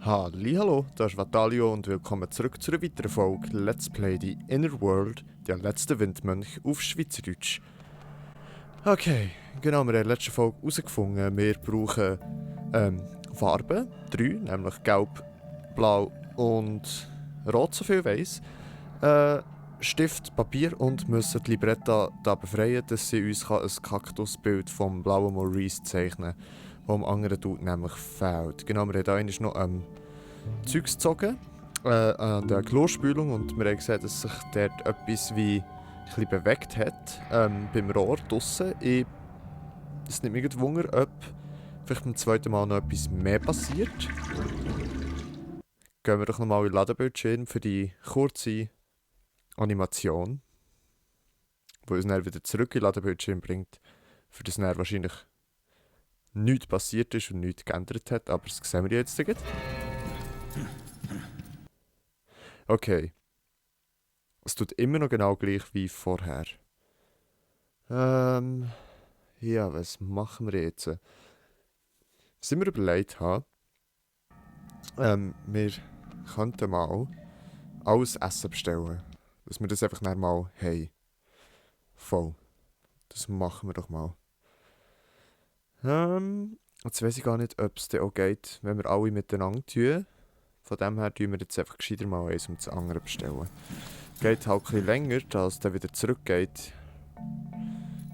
Hallo, das ist Vatalio und willkommen zurück zu einer weiteren Folge Let's Play die Inner World, der letzte Windmönch auf Schweizerdeutsch. Okay, genau, wir haben in der letzten Folge herausgefunden, wir brauchen Farben, 3, nämlich Gelb, Blau und Rot, soviel ich weiss. Stift, Papier und müssen die Libretta da befreien, dass sie uns ein Kaktusbild vom blauen Maurice zeichnen kann, das am anderen Dude nämlich fehlt. Genau, wir haben da eigentlich noch Zeugs gezogen an der Klospülung und wir haben gesehen, dass sich dort etwas wie ein bisschen bewegt hat beim Rohr draussen. Es nimmt mich Wunder, ob vielleicht beim zweiten Mal noch etwas mehr passiert. Gehen wir doch nochmal in den Ladebildschirm für die kurze Animation, die uns dann wieder zurück in den Ladebildschirm bringt, für das dann wahrscheinlich nichts passiert ist und nichts geändert hat, aber das sehen wir jetzt gleich. Okay. Es tut immer noch genau gleich wie vorher. Ja, was machen wir jetzt? Was ich mir überlegt habe, wir könnten mal alles Essen bestellen. Dass wir das einfach dann mal haben. Voll. Das machen wir doch mal. Jetzt weiss ich gar nicht, ob es dann auch geht, wenn wir alle miteinander tun. Von dem her tun wir jetzt einfach gescheiter mal eins um das andere bestellen. Geht halt ein bisschen länger, da es dann wieder zurückgeht.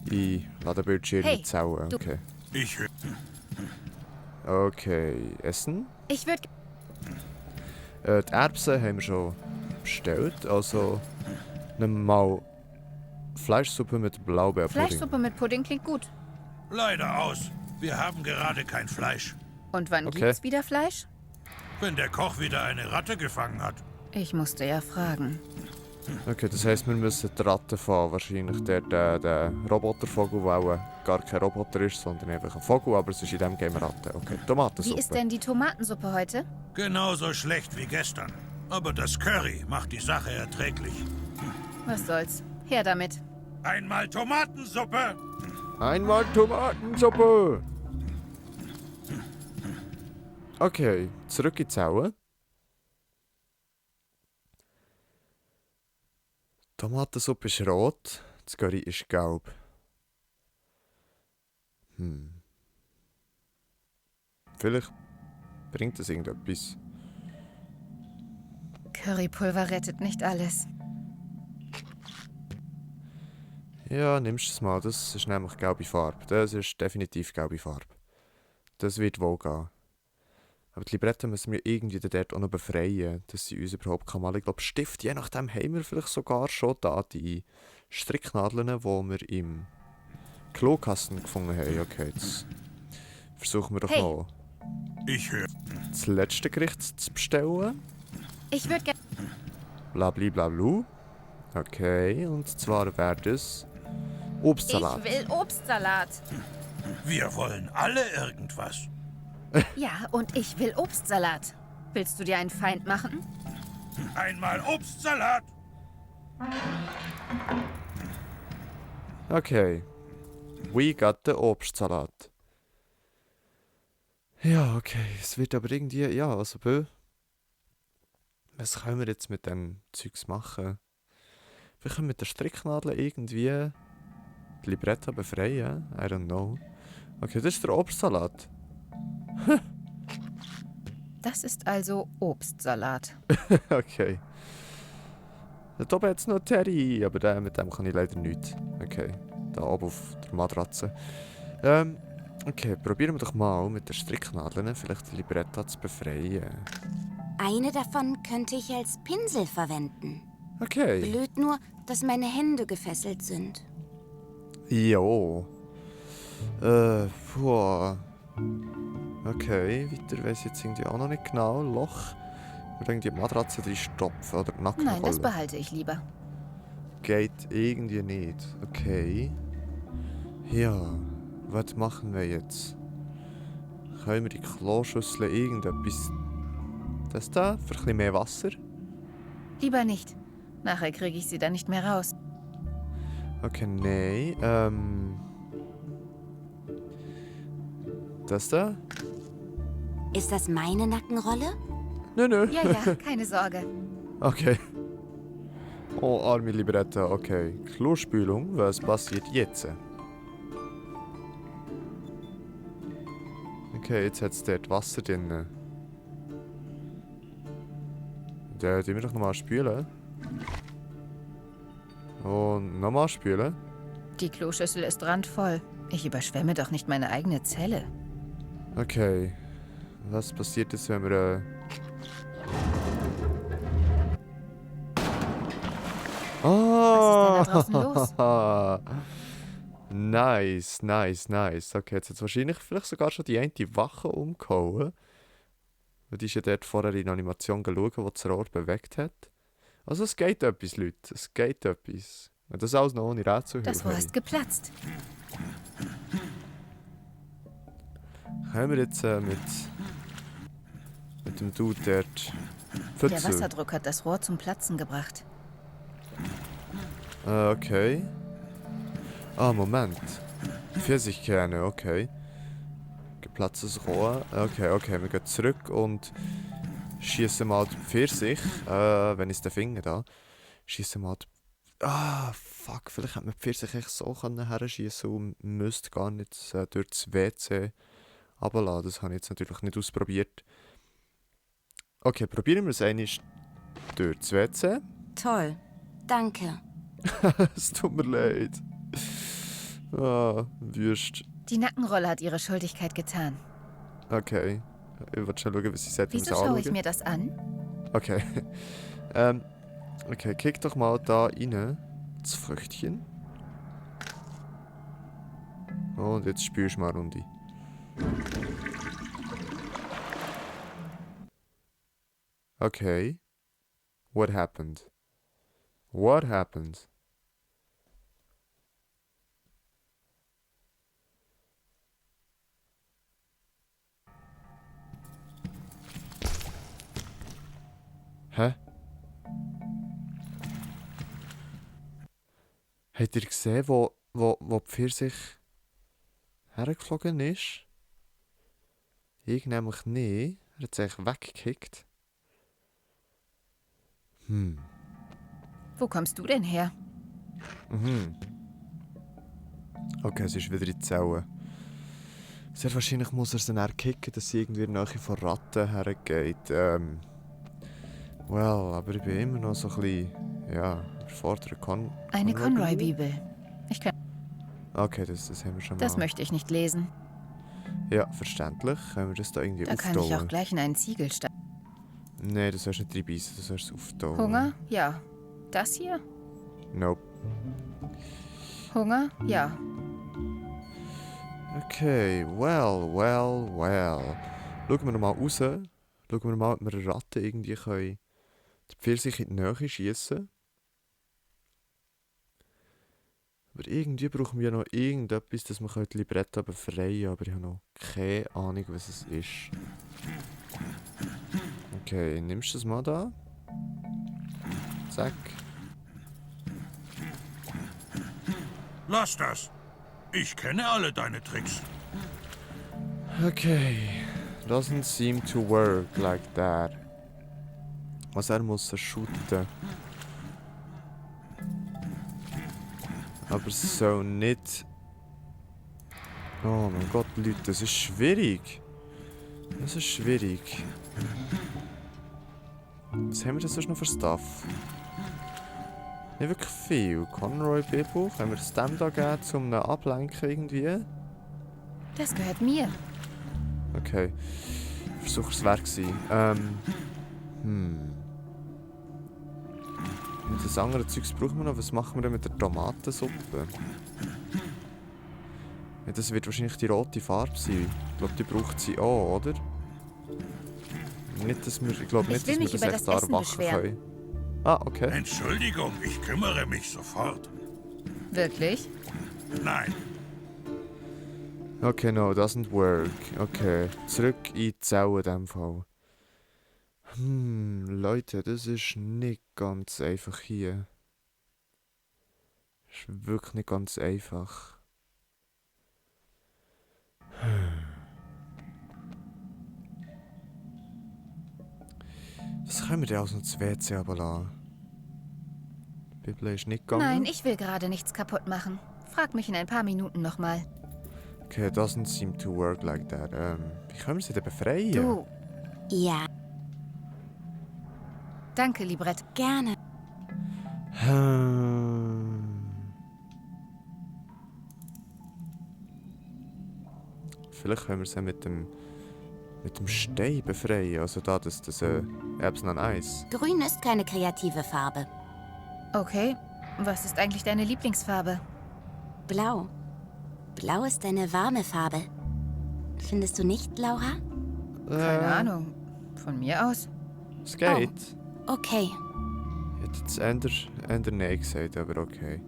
Ich lade Bildschirme zählen. Okay. Okay, Essen. Ich würde... Die Erbsen haben wir schon bestellt. Also nehmen wir mal Fleischsuppe mit Blaubeerpudding. Fleischsuppe mit Pudding klingt gut. Leider aus. Wir haben gerade kein Fleisch. Und wann Okay. gibt's wieder Fleisch? Wenn der Koch wieder eine Ratte gefangen hat. Ich musste ja fragen. Okay, das heisst, wir müssen die Ratte fahren. Wahrscheinlich der Robotervogel, der auch gar kein Roboter ist, sondern einfach ein Vogel, aber es ist in dem Game Ratte. Okay, Tomatensuppe. Wie ist denn die Tomatensuppe heute? Genauso schlecht wie gestern. Aber das Curry macht die Sache erträglich. Was soll's? Her damit. Einmal Tomatensuppe! Einmal Tomatensuppe! Okay, zurück in die Zelle. Die Tomatensuppe ist rot, das Curry ist gelb. Vielleicht bringt es irgendetwas. Currypulver rettet nicht alles. Ja, nimmst du es mal, das ist nämlich gelbe Farbe. Das ist definitiv gelbe Farbe. Das wird wohl gehen. Aber die Libretta müssen wir irgendwie dort auch noch befreien, dass sie uns überhaupt kann malen. Ich glaube, Stift, je nachdem haben wir vielleicht sogar schon da die Stricknadeln, die wir im Klokasten gefunden haben. Okay, jetzt versuchen wir doch noch Ich höre. das letzte Gericht zu bestellen. Ich würde gerne... Blablablu. Okay, und zwar wäre das Obstsalat. Ich will Obstsalat. Wir wollen alle irgendwas. Ja, und ich will Obstsalat. Willst du dir einen Feind machen? Einmal Obstsalat! Okay. We got the Obstsalat. Ja, okay. Es wird aber irgendwie... Ja, also... Was können wir jetzt mit dem Zeugs machen? Wir können mit der Stricknadel irgendwie die Libretta befreien. I don't know. Okay, das ist der Obstsalat. Das ist also Obstsalat. Okay. Da oben hat es noch Terry, aber mit dem kann ich leider nichts. Okay, da oben auf der Matratze. Okay, probieren wir doch mal mit den Stricknadeln vielleicht die Libretta zu befreien. Eine davon könnte ich als Pinsel verwenden. Okay. Blöd nur, dass meine Hände gefesselt sind. Jo. Puh. Okay, weiter weiss ich jetzt irgendwie auch noch nicht genau. Loch. Oder irgendwie die Matratze drin stopfen oder die Nackenrolle. Nein, das behalte ich lieber. Geht irgendwie nicht. Okay. Ja, was machen wir jetzt? Können wir die Kloschüssel irgendetwas... Das da? Für ein bisschen mehr Wasser? Lieber nicht. Nachher kriege ich sie dann nicht mehr raus. Okay, nein. Das da? Ist das meine Nackenrolle? Nö. Ja, ja, keine Sorge. Okay. Oh, arme Libretta, okay. Klospülung, was passiert jetzt? Okay, jetzt hat es dort Wasser drin. Den wir doch nochmal spülen. Und nochmal spülen. Die Kloschüssel ist randvoll. Ich überschwemme doch nicht meine eigene Zelle. Okay. Was passiert jetzt, wenn wir... Was ist denn da draußen Nice. Okay, jetzt hat es wahrscheinlich vielleicht sogar schon die eine Wache umgehauen. Weil die ist ja dort vorher in Animation geschaut, wo das Rohr bewegt hat. Also es geht etwas, Leute. Es geht etwas. Und das alles noch ohne Rätsel. Das Rohr ist geplatzt. Können wir jetzt mit dem Dude dort Der Pfütze? Wasserdruck hat das Rohr zum Platzen gebracht. Okay. Ah, Moment. Pfirsichkerne, okay. Geplatztes Rohr. Okay, wir gehen zurück und schießen mal die Pfirsich. Wenn ich es finde da. Schießen mal die... Ah, fuck. Vielleicht hätte man die Pfirsich echt so herschießen und müsste gar nicht durch das WC runterlassen. Das habe ich jetzt natürlich nicht ausprobiert. Okay, probieren wir es einmal durch das WC. Toll. Danke. Es tut mir leid. Ah, Wüst. Die Nackenrolle hat ihre Schuldigkeit getan. Okay. Ich wollte schon schauen, was sie sagt, wenn wir Wieso sie schaue ich anschauen. mir das an? Okay. Okay, kick doch mal da rein. Das Früchtchen. Und jetzt spürst du mal eine Runde. Okay. What happened? What happened? Hä? Habt ihr gesehen, wo die Pfirsich hergeflogen ist? Ich nämlich nicht. Er hat sich weggekickt. Wo kommst du denn her? Okay, es ist wieder in die Zelle. Sehr wahrscheinlich muss er sie dann kicken, dass sie irgendwie nachher von Ratten hergeht. Well, aber ich bin immer noch so ein bisschen, ja, überfordert. Eine Conroy-Bibel. Okay, das haben wir schon mal. Das möchte ich nicht lesen. Ja, verständlich. Können wir das da irgendwie Da kann ich auch auftauen? gleich in einen Ziegel steigen. Nein, das sollst du nicht reinbeissen, das sollst du auftauen. Hunger? Ja. Das hier? Nope. Hunger? Ja. Okay, well. Schauen wir noch mal raus. Schauen wir mal, ob wir eine Ratte irgendwie können die Pfirsich in die Nähe schiessen. Aber irgendwie brauchen wir noch irgendetwas, dass wir die Libretta befreien können. Aber ich habe noch keine Ahnung, was es ist. Okay, nimmst du das mal da? Zack. Lass das. Ich kenne alle deine Tricks. Okay. Doesn't seem to work like that. Was er muss shooten. Aber so nicht. Oh mein Gott, Leute, das ist schwierig. Das ist schwierig. Was haben wir denn sonst noch für Stuff? Nicht wirklich viel. Conroy Bibel, können wir das dem da geben, um ihn ablenken irgendwie? Das gehört mir. Okay. Versuch es wert gewesen. Und das andere Zeugs brauchen wir noch. Was machen wir denn mit der Tomatensuppe? Ja, das wird wahrscheinlich die rote Farbe sein. Ich glaube, die braucht sie auch, oder? Nicht, dass wir, ich glaube nicht, will dass mich wir über das das echt Essen machen beschweren. können. Ah, okay. Entschuldigung, ich kümmere mich sofort. Wirklich? Nein, Okay, no, doesn't work. Okay, zurück in die Zelle in dem Fall. Leute, das ist nicht ganz einfach hier. Das ist wirklich nicht ganz einfach. Was können wir denn aus dem WC aber lassen? Die Bibel ist nicht gegangen. Nein, ich will gerade nichts kaputt machen. Frag mich in ein paar Minuten nochmal. Okay, it doesn't seem to work like that. Wie können wir sie denn befreien? Du, Ja, danke, Librett. gerne. Vielleicht können wir sie mit dem Stein befreien. Also da, das Erbsen an Eis. Grün ist keine kreative Farbe. Okay, was ist eigentlich deine Lieblingsfarbe? Blau. Blau ist eine warme Farbe. Findest du nicht, Laura? Keine Ahnung. Von mir aus? Es geht. Okay. Ich hätte jetzt eher Nein gesagt, aber okay.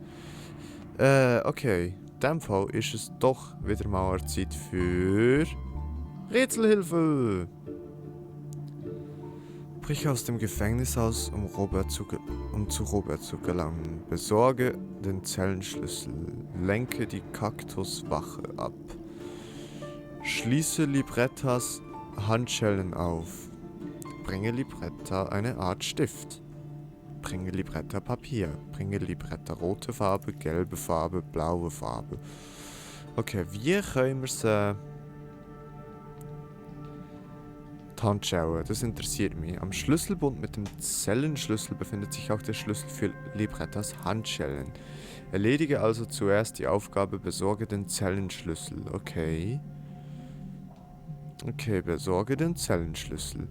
Okay. In diesem Fall ist es doch wieder mal eine Zeit für Rätselhilfe. Brich aus dem Gefängnis aus, um zu Robert zu gelangen. Besorge den Zellenschlüssel. Lenke die Kaktuswache ab. Schließe Librettas Handschellen auf. Bringe Libretta eine Art Stift. Bringe Libretta Papier. Bringe Libretta rote Farbe, gelbe Farbe, blaue Farbe. Okay, wie können wir sie... Die Handschellen, das interessiert mich. Am Schlüsselbund mit dem Zellenschlüssel befindet sich auch der Schlüssel für Librettas Handschellen. Erledige also zuerst die Aufgabe, besorge den Zellenschlüssel. Okay. Okay, besorge den Zellenschlüssel.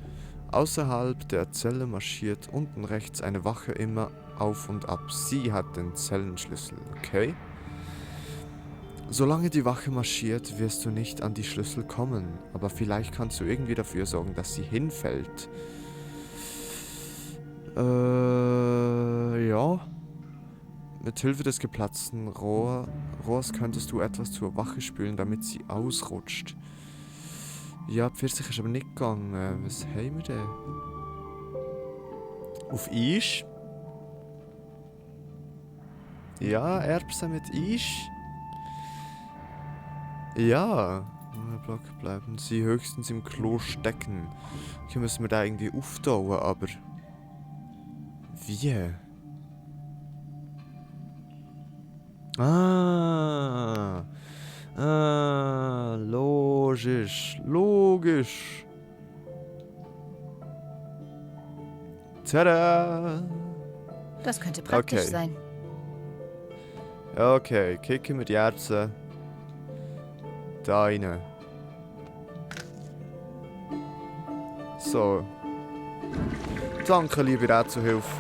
Außerhalb der Zelle marschiert unten rechts eine Wache immer auf und ab. Sie hat den Zellenschlüssel, okay? Solange die Wache marschiert, wirst du nicht an die Schlüssel kommen. Aber vielleicht kannst du irgendwie dafür sorgen, dass sie hinfällt. Ja. Mit Hilfe des geplatzten Rohrs könntest du etwas zur Wache spülen, damit sie ausrutscht. Ja, Pfirsich ist aber nicht gegangen. Was haben wir denn? Auf Eis? Ja, Erbsen mit Eis? Ja. Block bleiben sie höchstens im Klo stecken. Hier müssen wir da irgendwie auftauen, aber... Wie? Logisch. Tada! Das könnte praktisch Okay. sein. Okay, kicken wir die Erbsen da rein. So. Danke, liebe Rätselhilfe,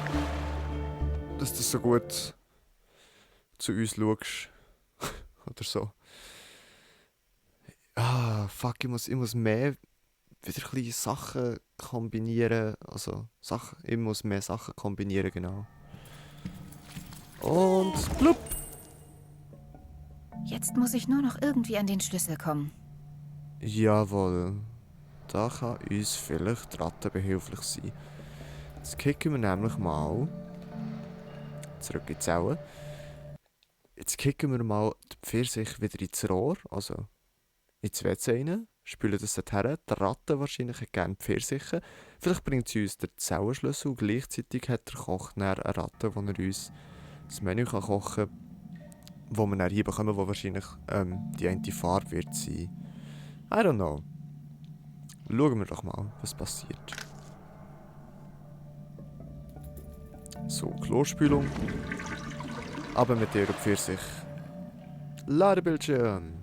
dass du so gut zu uns schaust. Oder so. Ah, fuck, ich muss mehr wieder ein bisschen Sachen kombinieren. Also, ich muss mehr Sachen kombinieren, genau. Und blub! Jetzt muss ich nur noch irgendwie an den Schlüssel kommen. Jawohl. Da kann uns vielleicht die Ratte behilflich sein. Jetzt kicken wir nämlich mal zurück in die Zelle. Jetzt kicken wir mal die Pfirsich wieder ins Rohr, also ins WC rein, spülen das dorthin. Die Ratte wahrscheinlich hat gerne Pfirsiche. Vielleicht bringt sie uns den Zellenschlüssel und gleichzeitig hat der Koch dann eine Ratte, wo er uns das Menü kochen kann, wo wir dann hier bekommen, wo wahrscheinlich die eine Farbe wird sein. I don't know. Schauen wir doch mal, was passiert. So, Klospülung. Aber mit der Pfirsich. Ladebildschirm.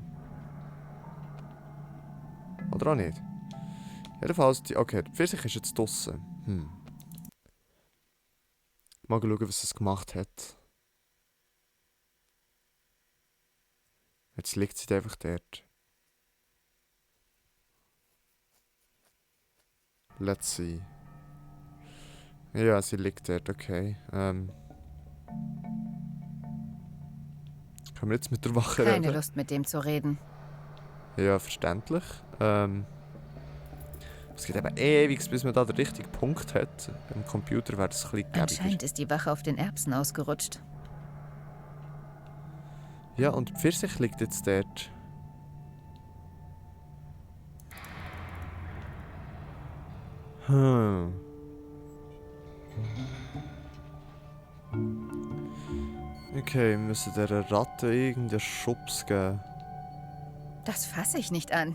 Oder auch nicht? Jedenfalls, okay, die Pfirsich ist jetzt draussen. Mal schauen, was es gemacht hat. Jetzt liegt sie einfach dort. Let's see. Ja, sie liegt dort, okay. Können wir jetzt mit der Wache Keine reden? Lust, mit dem zu reden. Ja, verständlich. Es geht eben ewig, bis man da den richtigen Punkt hat. Im Computer wäre das ein bisschen gäbiger. Anscheinend ist die Wache auf den Erbsen ausgerutscht. Ja, und die Pfirsich liegt jetzt dort. Okay, wir müssen dieser Ratte irgendeinen Schubs geben. Das fasse ich nicht an.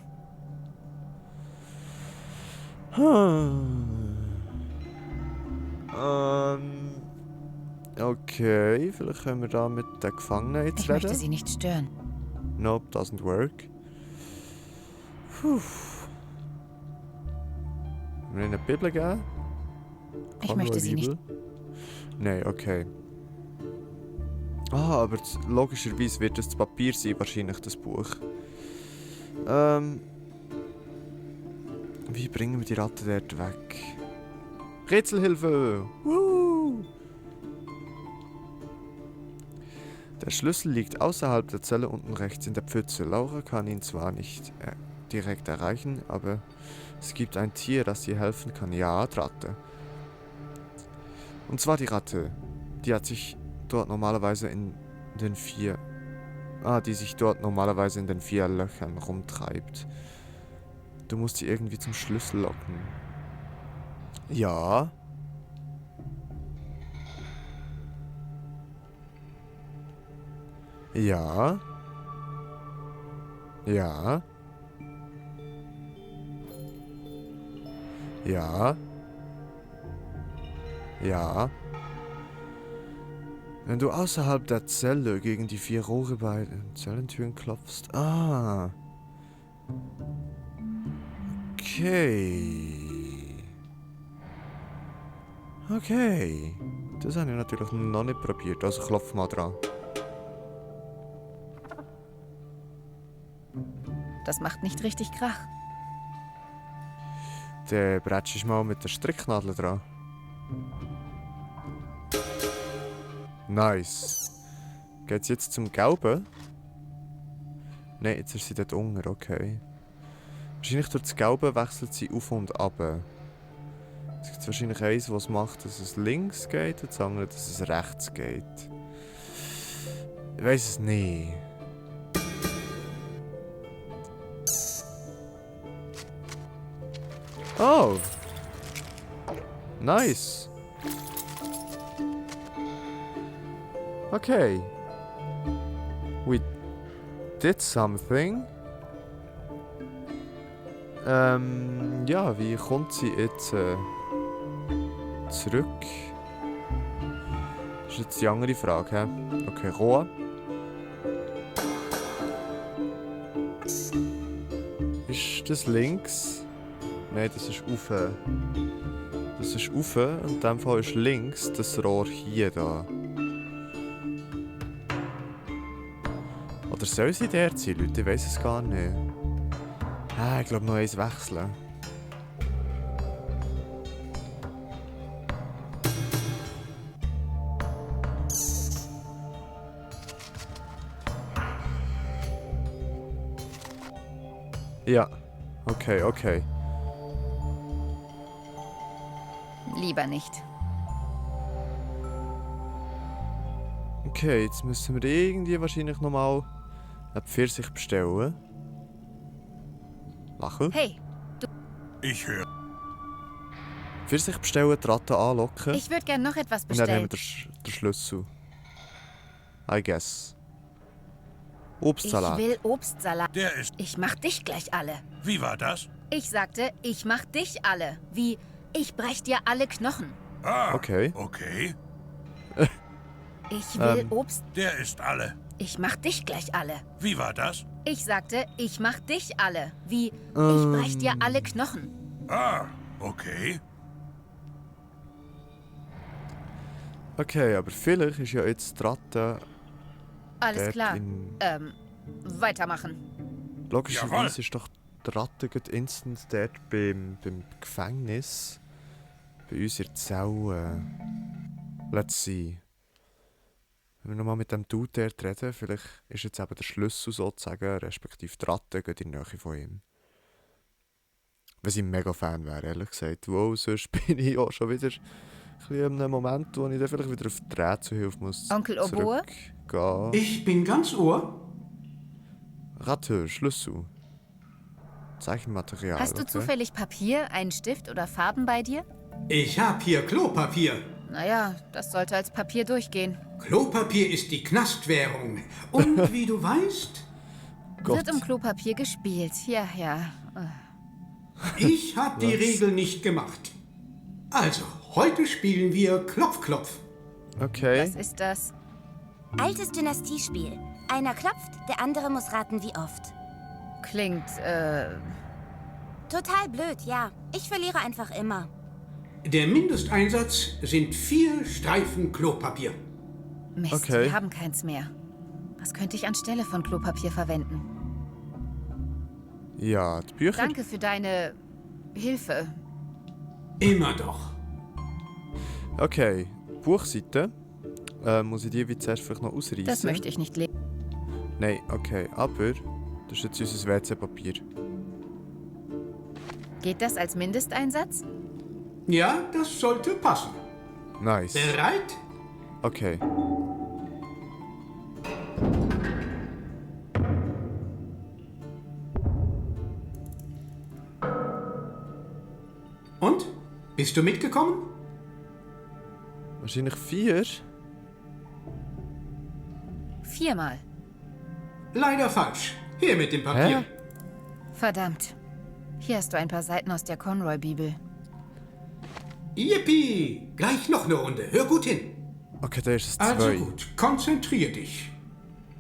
Okay, vielleicht können wir da mit den Gefangenen jetzt Ich möchte reden. sie nicht stören. Nope, doesn't work. Puh. Wollen wir ihnen eine Bibel geben? Ich möchte sie nicht. Nein, okay. Ah, aber logischerweise wird es das Papier sein, wahrscheinlich das Buch. Wie bringen wir die Ratte dort weg? Rätselhilfe! Woo! Der Schlüssel liegt außerhalb der Zelle unten rechts in der Pfütze. Laura kann ihn zwar nicht direkt erreichen, aber es gibt ein Tier, das ihr helfen kann. Ja, die Ratte. Und zwar die Ratte. Die hat sich dort normalerweise in den 4... die sich dort normalerweise in den 4 Löchern rumtreibt. Du musst sie irgendwie zum Schlüssel locken. Ja. Ja. Ja. Ja. Ja. Wenn du außerhalb der Zelle gegen die 4 Rohre bei den Zellentüren klopfst. Ah. Okay. Okay. Das habe ich natürlich noch nicht probiert, also klopf mal dran. Das macht nicht richtig Krach. Dann bretschst du mal mit der Stricknadel dran. Nice. Geht's jetzt zum Gelben? Nein, jetzt ist sie dort unten, okay. Wahrscheinlich durch das Gelbe wechselt sie auf und ab. Es gibt wahrscheinlich eins, was macht, dass es links geht, und das andere, dass es rechts geht. Ich weiß es nicht. Oh! Nice! Okay. We did something. Ja, wie kommt sie jetzt zurück? Das ist jetzt die andere Frage, hä? Okay, Ruhe. Ist das links? Nein, das ist rauf. Das ist rauf und in dem Fall ist links das Rohr hier da. Oder soll sie dort sein, Leute? Ich weiss es gar nicht. Ich glaube noch eins wechseln. Ja. Okay, okay. Lieber nicht. Okay, jetzt müssen wir irgendwie wahrscheinlich nochmal eine Pfirsich bestellen. Lachen. Hey, Ich höre. Pfirsich bestellen, die Ratte anlocken. ich würde gern noch etwas Und dann haben wir bestellen. den Schlüssel. I guess. Ich Obstsalat. will Obstsalat. Der ist. Ich mach dich gleich alle. Wie war das? Ich sagte, ich mach dich alle. Wie, ich brech dir alle Knochen. Ah, Okay. okay. Ich will Ähm. Obst. Der ist alle. Ich mach dich gleich alle. Wie war das? Ich sagte, ich mach dich alle. Wie, ich brech dir alle Knochen. Ah, okay. Okay, aber vielleicht ist ja jetzt die Ratte Alles dort klar. in... Weitermachen. Logischerweise Jawohl. ist doch die Ratte gerade instant dort beim Gefängnis. Bei uns in der Zelle. Let's see. Wenn wir nochmal mit dem Dude dort reden, vielleicht ist jetzt eben der Schlüssel sozusagen, respektive die Ratte, geht in die Nähe von ihm. Wenn ich ein mega Fan wäre, ehrlich gesagt. Wow, sonst bin ich auch schon wieder ein bisschen in einem Moment, wo ich dann vielleicht wieder auf die Rätselhilfe muss. Onkel Oboe? Zurückgehen. Ich bin ganz Ohr. Ratte, Schlüssel. Zeichenmaterial. Hast du okay? zufällig Papier, einen Stift oder Farben bei dir? Ich hab hier Klopapier. Naja, das sollte als Papier durchgehen. Klopapier ist die Knastwährung. Und wie du weißt, Wird um Klopapier gespielt. Ja, ja. ich habe die Regel nicht gemacht. Also, heute spielen wir Klopf, Klopf. Okay. Was ist das? Altes Dynastiespiel. Einer klopft, der andere muss raten, wie oft. Klingt, Total blöd, ja. Ich verliere einfach immer. Der Mindesteinsatz sind 4 Streifen Klopapier. Mist, Okay. wir haben keins mehr. Was könnte ich anstelle von Klopapier verwenden? Ja, die Bücher. Danke für deine Hilfe. Immer doch. Okay, Buchseite. Muss ich die wie zuerst vielleicht noch ausreißen? Das möchte ich nicht lesen. Nein, okay, aber das ist jetzt unser WC-Papier. Geht das als Mindesteinsatz? Ja, das sollte passen. Nice. Bereit? Okay. Und? Bist du mitgekommen? Wahrscheinlich 4. 4-mal. Leider falsch. Hier mit dem Papier. Hä? Verdammt. Hier hast du ein paar Seiten aus der Conroy-Bibel. Yippie! Gleich noch eine Runde. Hör gut hin. Okay, da ist es 2. Also gut, konzentrier dich.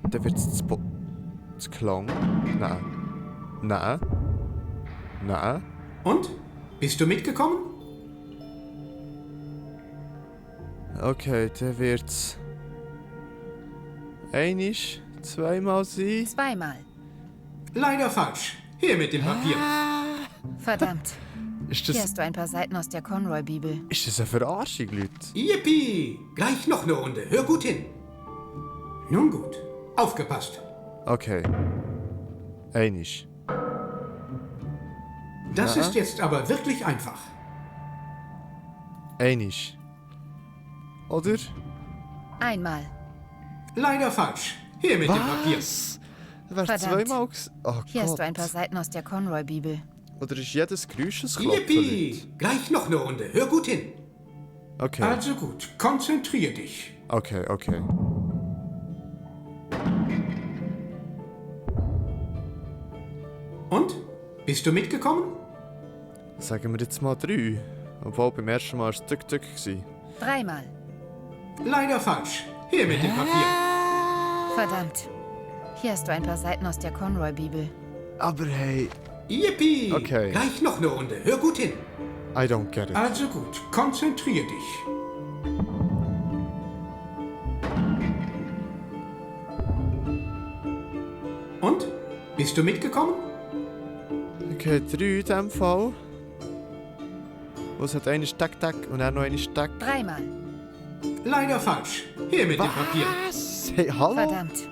Dann wird es zu Klang. Nein. Nein. Nein. Und? Bist du mitgekommen? Okay, dann wird es 1, 2-mal sein. 2-mal. Leider falsch. Hier mit dem Papier. Verdammt. Ist Hier das, hast du ein paar Seiten aus der Conroy-Bibel. ist das eine Verarschung, Leute? Yippie! Gleich noch eine Runde. Hör gut hin. Nun gut. Aufgepasst. Okay. 1. Das Ja. ist jetzt aber wirklich einfach. 1. Oder? Einmal. Leider falsch. Hier mit dem Papier. Was? Das wär's Verdammt. 2-mal Oh Hier Gott. hast du ein paar Seiten aus der Conroy-Bibel. Oder ist jedes Geräusch ein Klopfen, Yippie! Leute? Gleich noch eine Runde. Hör gut hin. Okay. Also gut. Konzentrier dich. Okay, okay. Und? Bist du mitgekommen? Sagen wir jetzt mal 3. Obwohl beim ersten Mal war es Tück-Tück. 3-mal. Leider falsch. Hier mit dem Papier. Verdammt. Hier hast du ein paar Seiten aus der Conroy-Bibel. Aber hey, Yippie! Okay. Gleich noch eine Runde. Hör gut hin. I don't get it. Also gut. Konzentrier dich. Und? Bist du mitgekommen? Okay, 3 in diesem Fall. Wo es hat eine Tack-Tack und dann noch eine Tack. 3-mal. Leider falsch. Hier mit dem Papier. Was? Hey, hallo? Verdammt.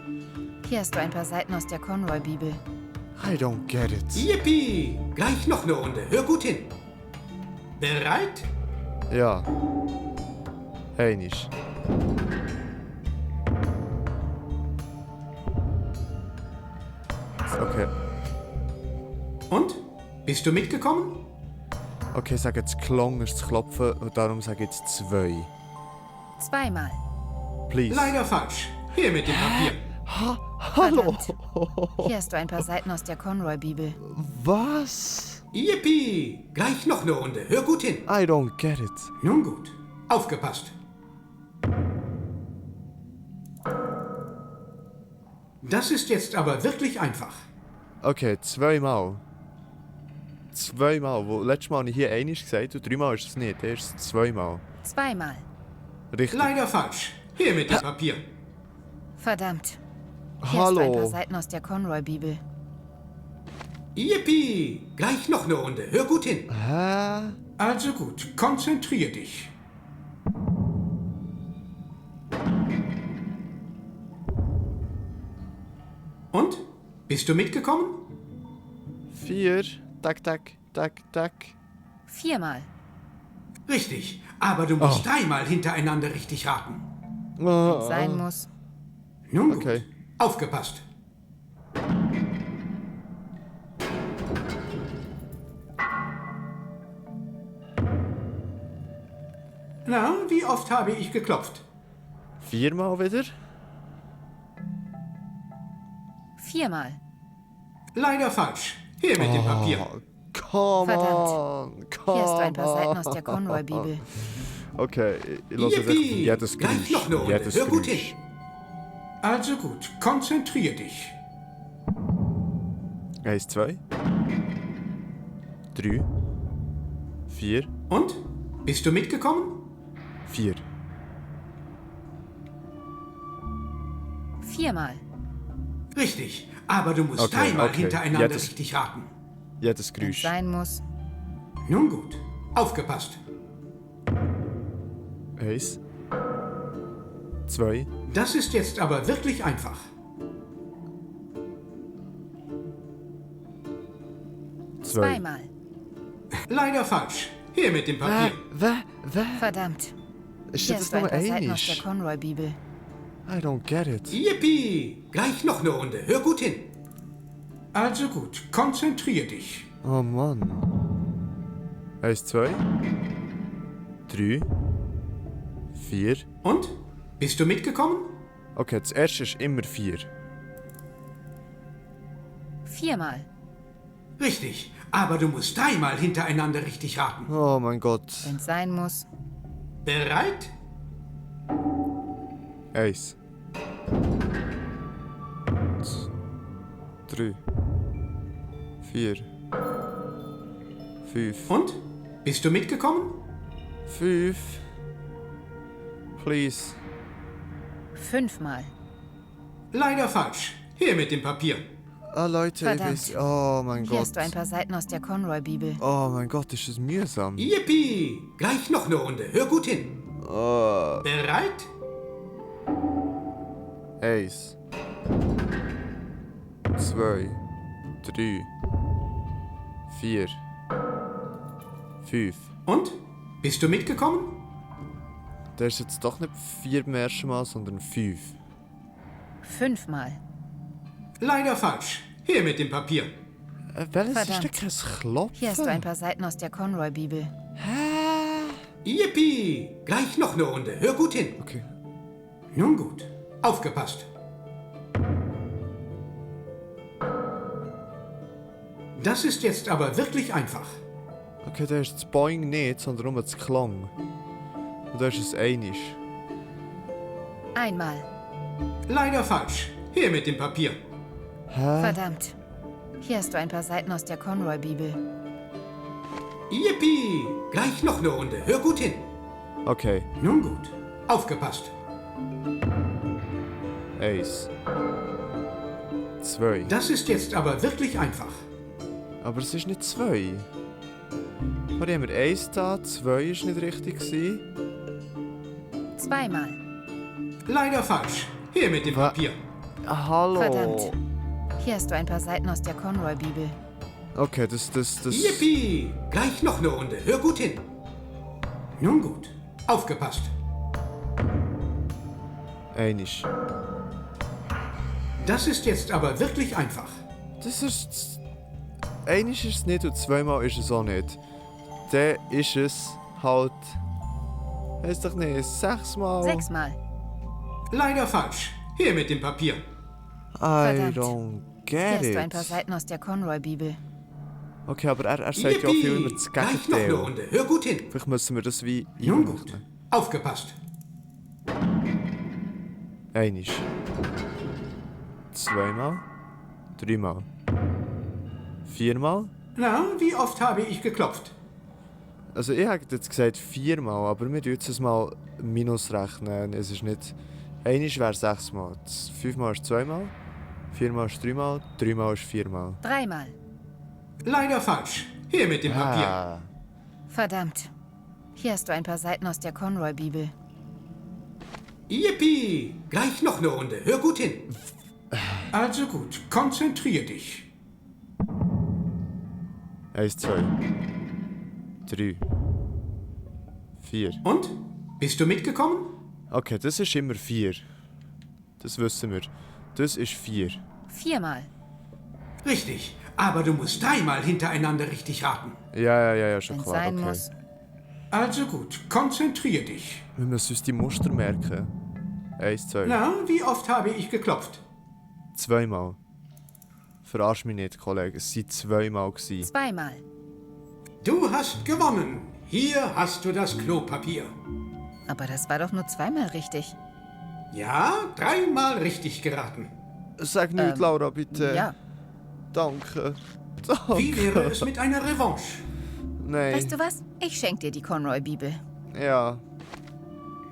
Hier hast du ein paar Seiten aus der Conroy-Bibel. I don't get it. Yippie! Gleich noch eine Runde. Hör gut hin. Bereit? Ja. Einisch. Okay. Und? Bist du mitgekommen? Okay, sag jetzt Klong ist zu klopfen und darum sage ich jetzt 2. 2-mal. Please. Leider falsch. Hier mit dem Papier. Hallo. Hier hast du ein paar Seiten aus der Conroy-Bibel. Was? Yippie! Gleich noch eine Runde. Hör gut hin. I don't get it. Nun gut. Aufgepasst. Das ist jetzt aber wirklich einfach. Okay, 2-mal. 2-mal. Letztes Mal habe ich hier einiges gesagt und 3-mal ist es nicht. Erst 2-mal. 2-mal. Richtig. Leider falsch. Hier mit dem Papier. Verdammt. Hier hast du ein paar Hallo. Seiten aus der Conroy-Bibel. Yippie! Gleich noch eine Runde. Hör gut hin. Hä? Also gut. Konzentrier dich. Und? Bist du mitgekommen? 4. Tack, tack, tack, tack. 4-mal. Richtig. Aber du musst 3-mal hintereinander richtig raten. Sein muss. Nun gut. Okay. Aufgepasst. Na, wie oft habe ich geklopft? 4-mal wieder? 4-mal. Leider falsch. Hier mit dem Papier. Come Verdammt. on! Hier hast du ein paar Come Seiten aus on. der Conroy-Bibel. Okay, ich lasse jetzt echt Yippie! jedes Gleich noch eine Geräusch. Runde. Jedes Hör gut Geräusch. hin. Also gut, konzentrier dich. 1, 2, 3, 4, Und? Bist du mitgekommen? 4. 4-mal. Richtig, aber du musst Okay, dreimal okay. hintereinander Jetzt- richtig raten. Jedes Wenn's Geräusch. sein muss. Nun gut, aufgepasst. 1, 2, Das ist jetzt aber wirklich einfach. 2. 2-mal. Leider falsch. Hier mit dem Papier. Verdammt. Ist Hier das hast du ein nur paar Seiten aus der einig? Conroy-Bibel. I don't get it. Yippie! Gleich noch eine Runde. Hör gut hin. Also gut, konzentrier dich. Oh Mann. 1, 2, 3, 4. Und? Bist du mitgekommen? Okay, das erste ist immer 4. 4-mal. Richtig, aber du musst dreimal hintereinander richtig raten. Oh mein Gott. Wenn's sein muss. Bereit? 1, 3, 4, 5. Und? Bist du mitgekommen? 5. Please. 5-mal. Leider falsch. Hier mit dem Papier. Ah, Leute, Verdammt. ich weiß. Oh mein Hier Gott. hast du ein paar Seiten aus der Conroy-Bibel. Oh mein Gott, ist das mühsam. Yippie! Gleich noch eine Runde. Hör gut hin. Bereit? 1, 2, 3, 4, 5. Und? Bist du mitgekommen? Der ist jetzt doch nicht 4 beim ersten Mal, sondern 5. 5-mal. Leider falsch. Hier mit dem Papier. Welches ist Verdammt. denn kein Klopfen? Hier hast du ein paar Seiten aus der Conroy-Bibel. Yippie! Gleich noch eine Runde. Hör gut hin. Okay. Nun gut. Aufgepasst. Das ist jetzt aber wirklich einfach. Okay, da ist das Boing nicht, sondern nur das Klang. Und da ist es einisch. Einmal. Leider falsch. Hier mit dem Papier. Verdammt. Hier hast du ein paar Seiten aus der Conroy-Bibel. Yippie! Gleich noch eine Runde. Hör gut hin. Okay. Nun gut. Aufgepasst. 1, 2. Das ist jetzt aber wirklich einfach. Aber es ist nicht 2. Warte, haben wir 1 da, 2 ist nicht richtig gewesen. 2-mal. Leider falsch. Hier mit dem Papier. Ah, hallo. Verdammt. Hier hast du ein paar Seiten aus der Conroy-Bibel. Okay, das. Yippie! Gleich noch eine Runde. Hör gut hin. Nun gut. Aufgepasst. Einisch. Das ist jetzt aber wirklich einfach. Das ist. Einisch ist es nicht und 2-mal ist es auch nicht. Dann ist es halt. Heißt doch nicht, 6-mal. 6-mal. Leider falsch. Hier mit dem Papier. I Verdammt. don't Hier get hast it. du ein paar Seiten aus der Conroy-Bibel. Okay, aber er sagt ja auch viel immer Yippie! das Gleich noch eine Gegenteil. Runde. Hör gut hin. Vielleicht müssen wir das wie Nun gut. einrechnen. Aufgepasst. Einisch. 2-mal. 3-mal. 4-mal. Na, wie oft habe ich geklopft? Also ich habe jetzt gesagt 4-mal, aber wir tun jetzt mal minus rechnen. Es ist nicht... Einisch wäre 6-mal. 5-mal ist 2-mal. 4-mal ist 3-mal. 3-mal ist 4-mal. 3-mal. Leider falsch. Hier mit dem Papier. Ah. Verdammt. Hier hast du ein paar Seiten aus der Conroy-Bibel. Yippie! Gleich noch eine Runde. Hör gut hin. Also gut, konzentrier dich. 1, 2, 3, 4. Und? Bist du mitgekommen? Okay, das ist immer 4. Das wissen wir. Das ist 4. 4-mal. Richtig, aber du musst dreimal hintereinander richtig raten. Ja, schon Wenn's klar. sein Okay. muss. Also gut, konzentrier dich. Wir müssen uns die Muster merken. 1, 2. Na, wie oft habe ich geklopft? 2-mal. Verarsch mich nicht, Kollege. Es waren 2-mal. Zweimal. Du hast gewonnen. Hier hast du das Klopapier. Aber das war doch nur zweimal richtig. Ja, 3-mal richtig geraten. Sag nicht, Laura, bitte. Ja. Danke. Wie Danke. wäre es mit einer Revanche? Nein. Weißt du was? Ich schenk dir die Conroy-Bibel. Ja.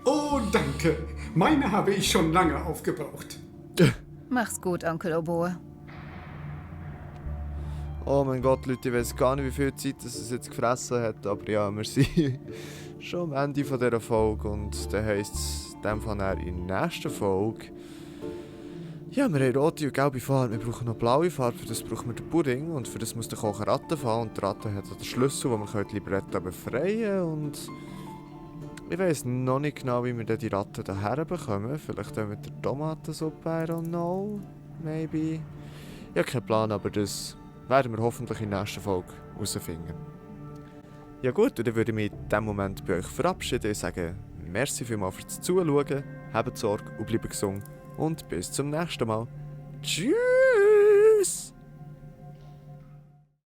Oh, danke. Meine habe ich schon lange aufgebraucht. Mach's gut, Onkel Oboe. Oh mein Gott, Leute, ich weiß gar nicht, wie viel Zeit es jetzt gefressen hat, aber ja, wir sind schon am Ende von dieser Folge und dann heisst es in dem Fall dann in der nächsten Folge. Ja, wir haben rote und gelbe Farbe, wir brauchen noch blaue Farbe, für das brauchen wir den Pudding und für das muss der Koch eine Ratte fahren und die Ratte hat auch den Schlüssel, wo wir die Libretta befreien können und ich weiss noch nicht genau, wie wir dann die Ratte daher bekommen. Vielleicht auch mit der Tomatensuppe, I don't know, maybe. Ich habe keinen Plan, aber das werden wir hoffentlich in der nächsten Folge herausfinden. Ja gut, und dann würde ich mich in diesem Moment bei euch verabschieden und sagen, merci vielmals fürs Zuschauen, habt Sorge und bleibt gesund und bis zum nächsten Mal. Tschüss!